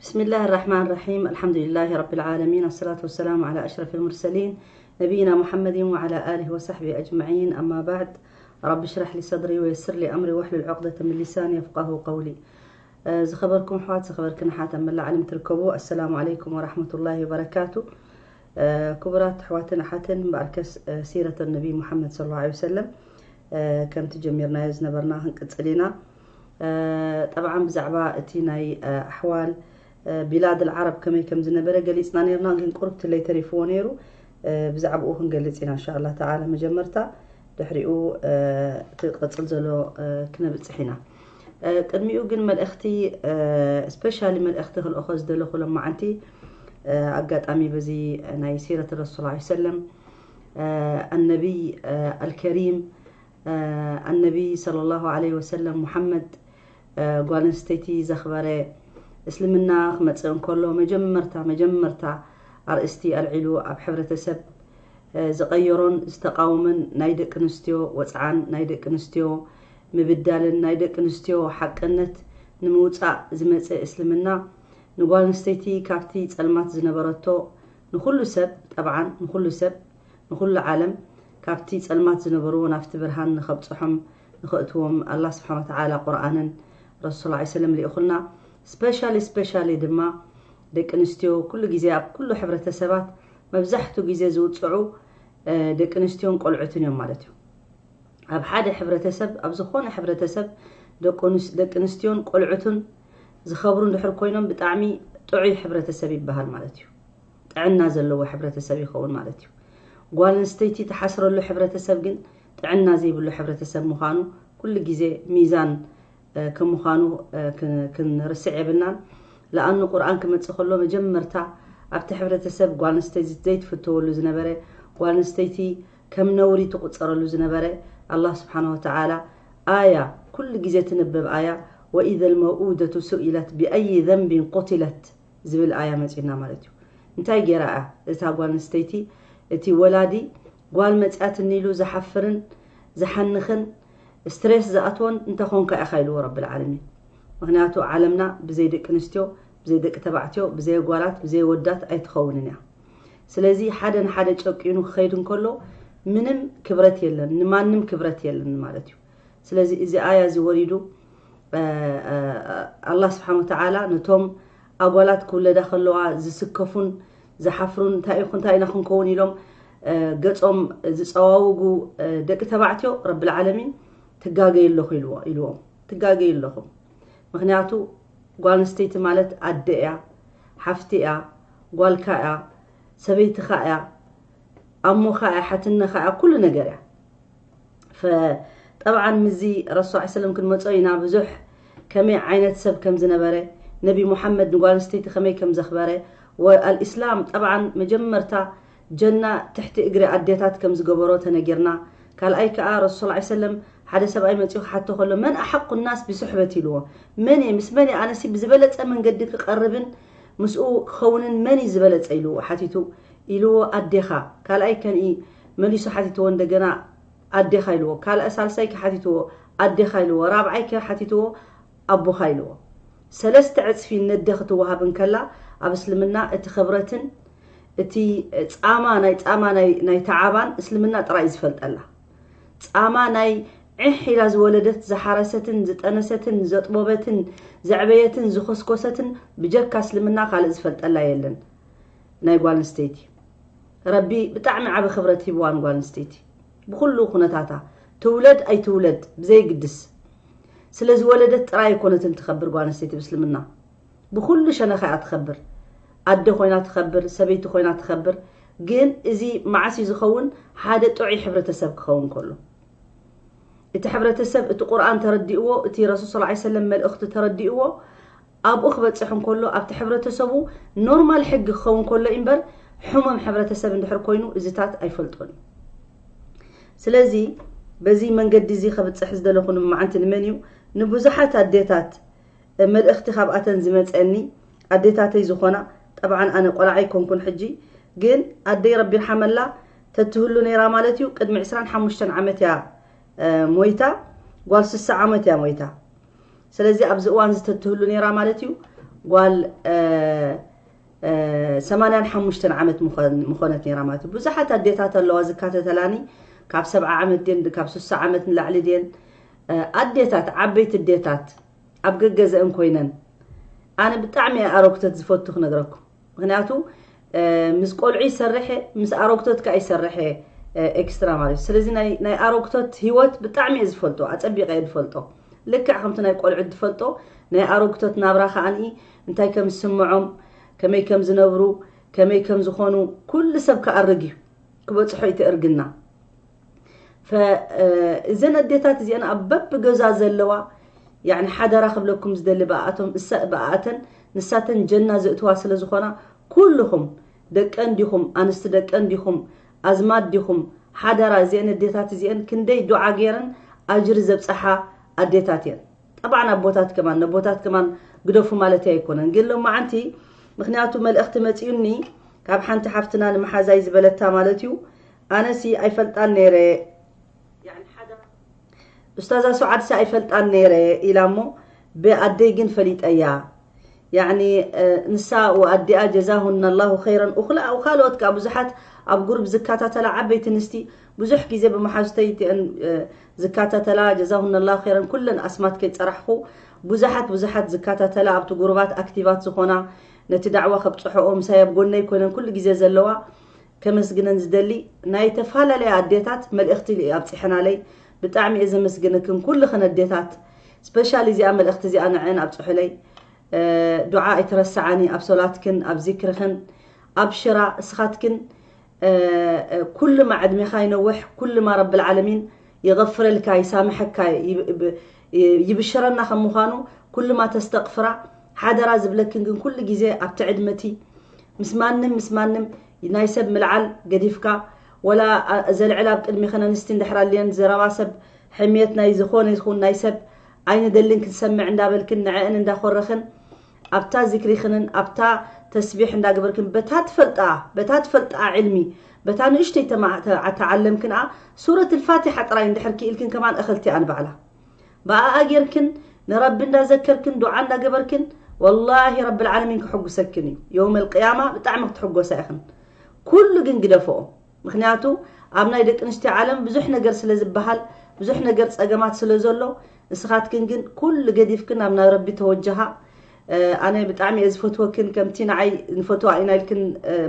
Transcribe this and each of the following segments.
بسم الله الرحمن الرحيم. الحمد لله رب العالمين. الصلاة والسلام على أشرف المرسلين نبينا محمد وعلى آله وصحبه أجمعين. أما بعد. رب اشرح لي صدري ويسر لي أمري واحلل عقدة من لساني يفقهوا قولي. ዝኸበርኩም ኣሕዋት፣ ዝኸበርክን ኣሓት ኣብ መላእ ዓለም ትርከቡ፣ ኣሰላሙ ዓለይኩም ወራሕመቱላሂ ወበረካቱ። ክቡራት ኣሕዋትን ኣሓትን፣ እምበኣርከስ ሲረት ነቢ ሙሓመድ ሰለላሁ ዓለይሂ ወሰለም ከምቲ ጀሚርናዮ ዝነበርና ክንቅጽል ኢና። ጠብዓን ብዛዕባ እቲ ናይ ኣሕዋል ቢላድ ኣልዓረብ ከመይ ከም ዝነበረ ገሊጽና ነርና፣ ግን ቁርብ ትለይ ተሪፍዎ ነይሩ። ብዛዕባኡ ክንገልጽ ኢና እንሻላ ተዓላ። መጀመርታ ድሕሪኡ እቲ ቅጽል ዘሎ ክነብጽሕ ኢና። ቅድሚኡ ግን መልእኽቲ፣ ስፔሻሊ መልእኽቲ ክልእኾ ዝደለኹ ሎማዓንቲ፣ ኣጋጣሚ በዚ ናይ ሲረት ረሱል ላ ሰለም ኣነቢይ ኣልከሪም ኣነቢይ ሰለላሁ ዓለይሂ ወሰለም ሙሓመድ ጓል ኣንስተይቲ ዘኽበረ፣ እስልምና ክመጽእ እንከሎ መጀመርታ መጀመርታ ኣርእስቲ ኣልዒሉ ኣብ ሕብረተሰብ ዝቐየሮን ዝተቃወመን ናይ ደቂ ኣንስትዮ ወጽዓን ናይ ደቂ ኣንስትዮ ምብዳልን ናይ ደቂ ኣንስትዮ ሓቅነት ንምውጻእ ዝመጸ እስልምና ንጓል ኣንስተይቲ ካብቲ ጸልማት ዝነበረቶ ንኹሉ ሰብ፣ ጠብዓን ንኹሉ ሰብ፣ ንኹሉ ዓለም ካብቲ ጸልማት ዝነበርዎ ናብቲ ብርሃን ንኸብጽሖም ንኸእትዎም ኣላህ ስብሓን ወተዓላ ቁርኣንን ረሱል ላ ሰለም ልኢኹልና። ስፔሻሊ ስፔሻሊ ድማ ደቂ ኣንስትዮ ኩሉ ግዜ ኣብ ኩሉ ሕብረተሰባት መብዛሕትኡ ግዜ ዝውፅዑ ደቂ ኣንስትዮን ቆልዑትን እዮም ማለት እዩ። ኣብ ሓደ ሕብረተሰብ፣ ኣብ ዝኾነ ሕብረተሰብ ደቂ ኣንስትዮን ቆልዑትን ዝኸብሩ እንድሕር ኮይኖም ብጣዕሚ ጥዑይ ሕብረተሰብ ይበሃል ማለት እዩ። ጥዕና ዘለዎ ሕብረተሰብ ይኸውን ማለት እዩ። ጓል ኣንስተይቲ ትሓስረሉ ሕብረተሰብ ግን ጥዕና ዘይብሉ ሕብረተሰብ ምዃኑ ኩሉ ግዜ ሚዛን ከም ምዃኑ ክንርስዕ የብልናን። ለኣኑ ቁርኣን ክመፅእ ከሎ መጀመርታ ኣብቲ ሕብረተሰብ ጓል ኣንስተይቲ ዘይትፍተወሉ ዝነበረ፣ ጓል ኣንስተይቲ ከም ነውሪ ትቁፀረሉ ዝነበረ ኣላህ ስብሓን ወተዓላ ኣያ ኩሉ ግዜ ትንበብ ኣያ ወኢዘ ልመውኡደቱ ሱኢለት ብኣይ ዘንቢን ቁትለት ዝብል ኣያ መፂኡና ማለት እዩ። እንታይ ገይራ እያ እታ ጓል ኣንስተይቲ እቲ ወላዲ ጓል መፅያትኒ ኢሉ ዝሓፍርን ዝሓንኽን ስትሬስ ዝኣትዎን እንተኾንካ ኢኻ ኢልዎ ረብል ዓለሚን። ምክንያቱ ዓለምና ብዘይ ደቂ ኣንስትዮ ብዘይ ደቂ ተባዕትዮ ብዘይ ጓላት ብዘይ ወዳት ኣይትኸውንን እያ። ስለዚ ሓደ ንሓደ ጨቂኑ ክኸይድ እንከሎ ምንም ክብረት የለን፣ ንማንም ክብረት የለን ማለት እዩ። ስለዚ እዚ ኣያ እዚ ወሪዱ ኣላህ ስብሓን ወተዓላ ነቶም ኣጓላት ክውለዳ ከለዋ ዝስከፉን ዝሓፍሩን እንታይ ኢኹ እንታይ ኢና ክንከውን ኢሎም ገጾም ዝፀዋውጉ ደቂ ተባዕትዮ ረብል ዓለሚን ትጋገዩ ኣለኹ ኢልዎም። ትጋገዩ ኣለኹም። ምክንያቱ ጓል ኣንስተይቲ ማለት ኣደ እያ፣ ሓፍቲ እያ፣ ጓልካ እያ፣ ሰበይትኻ እያ፣ ኣሞኻ እያ፣ ሓትነኻ እያ፣ ኩሉ ነገር እያ። ጠብዓን ምዚ ረሱል ላ ሰለም ክንመጾ ኢና። ብዙሕ ከመይ ዓይነት ሰብ ከም ዝነበረ፣ ነቢ ሙሓመድ ንጓል ኣንስተይቲ ከመይ ከም ዘኽበረ፣ ወኣልእስላም ጠብዓን መጀመርታ ጀና ትሕቲ እግሪ ኣዴታት ከም ዝገበሮ ተነጊርና። ካልኣይ ከኣ ረሱል ላ ሰለም ሓደ ሰብኣይ መጺኡ ክሓቶ ከሎ መን ኣሓቁ ናስ ብስሕበት ኢልዎ። መን እየ ምስ መን እየ ኣነሲ ብዝበለጸ መንገዲ ክቐርብን ምስኡ ክኸውንን መን እዩ ዝበለጸ ኢልዎ ሓቲቱ ኢልዎ ኣዴኻ። ካልኣይ ከንኢ መሊሱ ሓቲትዎ እንደገና ኣዴኻ ኢልዎ። ካልኣይ ሳልሳይ ሓቲትዎ ኣዴኻ ኢልዎ። ራብዓይ ሓቲትዎ ኣቦኻ ኢልዎ። ሰለስተ ዕፅፊ ነደ ክትወሃብ እንከላ ኣብ እስልምና እቲ ክብረትን እቲ ፃማ ናይ ፃማ ናይ ተዓባን እስልምና ጥራይ ዝፈልጠላ ፃማ ናይ ዕሕ ኢላ ዝወለደት ዝሓረሰትን ዝጠነሰትን ዘጥቦበትን ዘዕበየትን ዝኮስኮሰትን ብጀካ እስልምና ካልእ ዝፈልጠላ የለን። ናይ ጓል ኣንስተይቲ ረቢ ብጣዕሚ ዓቢ ክብረት ሂብዋ ንጓል ኣንስተይቲ ብኩሉ ኩነታታ ትውለድ ኣይትውለድ ብዘይግድስ ስለ ዝወለደት ጥራይ ኣይኮነትን ትኸብር ጓል ኣንስተይቲ ብእስልምና ብኩሉ ሸነኻ እያ ትኸብር። ኣደ ኮይና ትኸብር፣ ሰበይቲ ኮይና ትኸብር። ግን እዚ መዓስ እዩ ዝኸውን? ሓደ ጥዑይ ሕብረተሰብ ክኸውን ከሎ እቲ ሕብረተሰብ እቲ ቁርኣን ተረዲእዎ፣ እቲ ረሱል ሰለላሁ ዐለይሂ ወሰለም መልእኽቲ ተረዲእዎ ኣብኡ ክበፅሕ እንከሎ ኣብቲ ሕብረተሰቡ ኖርማል ሕጊ ክኸውን ከሎ እምበር ሕሙም ሕብረተሰብ እንድሕር ኮይኑ እዚታት ኣይፈልጦን እዩ። ስለዚ በዚ መንገዲ እዚ ከብፅሕ ዝደለኹ ንመዓንቲ ንመን እዩ? ንብዙሓት ኣዴታት መልእኽቲ ካብኣተን ዝመፀኒ ኣዴታተይ ዝኾና፣ ጠብዓን ኣነ ቆልዓ ኣይኮንኩን ሕጂ፣ ግን ኣደይ ረቢ ይርሓመላ ተትህሉ ነይራ ማለት እዩ። ቅድሚ ዕስራን ሓሙሽተን ዓመት እያ ሞይታ፣ ጓል ስሳ ዓመት እያ ሞይታ። ስለዚ ኣብዚ እዋን እዚ ተትህሉ ነይራ ማለት እዩ። ጓል ሰማንያን ሓሙሽተን ዓመት ምኾነት ነራ ማለት እዩ። ብዙሓት ኣዴታት ኣለዋ ዝካተተላኒ፣ ካብ ሰብዓ ዓመት ድን ካብ ሱሳ ዓመት ንላዕሊ ድን፣ ኣዴታት፣ ዓበይቲ ኣዴታት ኣብ ገገዘእን ኮይነን። ኣነ ብጣዕሚ ኣሮክተት ዝፈቱ ክነግረኩም። ምክንያቱ ምስ ቆልዑ ይሰርሐ፣ ምስ ኣሮክቶት ከዓ ይሰርሐ። ኤክስትራ ማለት እዩ። ስለዚ ናይ ኣሮክቶት ህይወት ብጣዕሚ እየ ዝፈልጦ፣ ኣፀቢቀ እየ ዝፈልጦ። ልክዕ ከምቲ ናይ ቆልዑ ዝፈልጦ፣ ናይ ኣሮክቶት ናብራ ከዓኒ እንታይ ከም ዝስምዖም፣ ከመይ ከም ዝነብሩ፣ ከመይ ከም ዝኾኑ ኩሉ ሰብ ክኣርግ እዩ። ክበፅሖ እዩ እቲ እርግና። እዘን ኣዴታት እዚአን ኣብ በብገዛ ዘለዋ፣ ያኒ ሓደራ ክብለኩም ዝደሊ ብኣቶም እሳ ብኣተን ንሳተን ጀና ዘእትዋ ስለ ዝኾና፣ ኩልኹም ደቀን ዲኹም፣ ኣንስቲ ደቀን ዲኹም፣ ኣዝማድ ዲኹም፣ ሓደራ። እዚአን ኣዴታት እዚአን ክንደይ ዱዓ ገይረን ኣጅሪ ዘብፀሓ ኣዴታት እየን። ጠብዓን ኣቦታት ከማን፣ ነቦታት ከማን ግደፉ ማለት ኣይኮነን። ግን ሎማዓንቲ ምክንያቱ መልእኽቲ መፂኡኒ ካብ ሓንቲ ሓፍትና ንመሓዛይ ዝበለታ ማለት እዩ። ኣነሲ ኣይፈልጣን ነይረ፣ ኡስታዛ ሱዓድሲ ኣይፈልጣን ነይረ ኢላ እሞ ብኣደይ ግን ፈሊጠያ። ያኒ ንሳ ወኣዲኣ ጀዛሁና ላሁ ኸይረን። ካልኦት ከዓ ብዙሓት ኣብ ጉሩብ ዝከታተላ ዓበይቲ ኣንስቲ ብዙሕ ግዜ ብመሓዙተይ እቲአን ዝከታተላ ጀዛሁና ላሁ ኸይረን። ኩለን ኣስማት ከይፀራሕኹ ብዙሓት ብዙሓት ዝከታተላ ኣብቲ ጉሩባት ኣክቲቫት ዝኾና ነቲ ዳዕዋ ከብፅሐኦ ምሳይ ኣብ ጎነይ ኮይነን ኩሉ ግዜ ዘለዋ ከመስግነን ዝደሊ ናይ ተፈላለያ ኣዴታት መልእኽቲ ኣብፅሐናለይ። ብጣዕሚ እየ ዘመስግነክን ኩልኽን ኣዴታት። ስፔሻሊ እዚኣ መልእኽቲ እዚኣ ንዐን ኣብፅሑለይ። ዱዓ ኣይትረስዓኒ ኣብ ሶላትክን ኣብ ዚክርኽን። ኣብሽራ እስኻትክን ኩልማ ዕድሜኻ ይነውሕ፣ ኩልማ ረብል ዓለሚን ይغፍረልካ፣ ይሳምሐካ፣ ይብሽረና ከም ምዃኑ ኩልማ ተስተቕፍራ። ሓደራ ዝብለክን ግን ኩሉ ግዜ ኣብቲ ዕድመቲ ምስ ማንም ምስ ማንም ናይ ሰብ ምልዓል ገዲፍካ፣ ወላ ዘልዕል ኣብ ቅድሚኽን ኣንስቲ እንድሕር ኣልየን ዘረባ ሰብ ሕምየት ናይ ዝኾነ ይኹን ናይ ሰብ ኣይንደልን ክንሰምዕ እንዳበልክን ንዐአን እንዳኾረኽን ኣብታ ዚክሪኽንን ኣብታ ተስቢሕ እንዳገበርክን በታ ትፈልጣ በታ ትፈልጣ ዕልሚ በታ ንእሽተይ ተዓለምክንኣ ሱረት ልፋቲሓ ጥራይ እንድሕር ክኢልክን ከማን እኽልቲ ኣንባዕላ ብኣኣ ጌርክን ንረቢ እንዳዘከርክን ዱዓ እንዳገበርክን ወላሂ ረቢ ልዓለሚን ክሕጉሰክን እዩ። የውመ ልቅያማ ብጣዕሚ ክትሕጎሳ ኢኽን። ኩሉ ግን ግደፈኦ። ምክንያቱ ኣብ ናይ ደቂ ኣንስትዮ ዓለም ብዙሕ ነገር ስለ ዝበሃል ብዙሕ ነገር ፀገማት ስለ ዘሎ ንስኻትክን ግን ኩሉ ገዲፍክን ናብ ናይ ረቢ ተወጀሃ። ኣነ ብጣዕሚ እየ ዝፈትወክን ከምቲ ንዓይ ንፈትዋ ኢና ኢልክን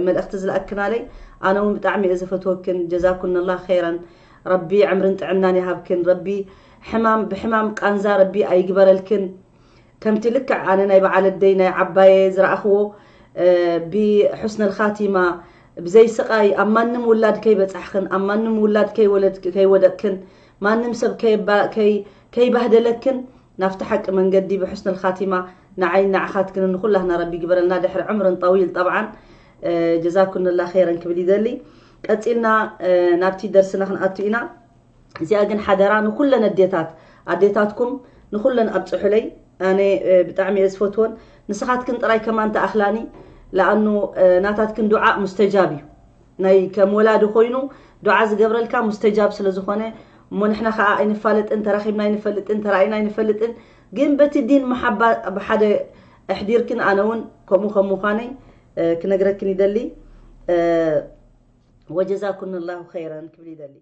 መልእኽቲ ዝለኣክናለይ ኣነ እውን ብጣዕሚ እየ ዝፈትወክን ጀዛኩንላ ኸይረን። ረቢ ዕምርን ጥዕናን ይሃብክን ረቢ ሕማም ብሕማም ቃንዛ ረቢ ኣይግበረልክን። ከምቲ ልክዕ ኣነ ናይ በዓል ኣደይ ናይ ዓባየ ዝረኣኽዎ ብሑስነል ኻቲማ ብዘይ ስቓይ ኣብ ማንም ውላድ ከይበጻሕኽን ኣብ ማንም ውላድ ከይወለድ ከይወደቅክን ማንም ሰብ ከይባህደለክን ናብቲ ሓቂ መንገዲ ብሑስነል ኻቲማ ንዓይ ንዓኻትክን ንኹላህና ረቢ ይግበረልና ድሕሪ ዕምርን ጠዊል ጠብዓን ጀዛኩንላ ኸይረን ክብል ይደሊ። ቀጺልና ናብቲ ደርስና ክንኣቱ ኢና። እዚኣ ግን ሓደራ ንኩለን ኣዴታት ኣዴታትኩም ንኩለን ኣብፅሑለይ። ኣነ ብጣዕሚ እየ ዝፈትወን። ንስኻትክን ጥራይ ከማን ተኣኽላኒ። ለኣኑ ናታትክን ዱዓ ሙስተጃብ እዩ። ናይ ከም ወላዲ ኮይኑ ዱዓ ዝገብረልካ ሙስተጃብ ስለ ዝኾነ እሞ ንሕና ከዓ ኣይንፋለጥን ተራኺብና ኣይንፈልጥን ተራኢና ኣይንፈልጥን። ግን በቲ ዲን መሓባ ብሓደ ኣሕዲርክን ኣነ እውን ከምኡ ከም ምዃነይ ክነግረክን ይደሊ። ወጀዛኩን ላሁ ኸይረን ክብል ይደሊ።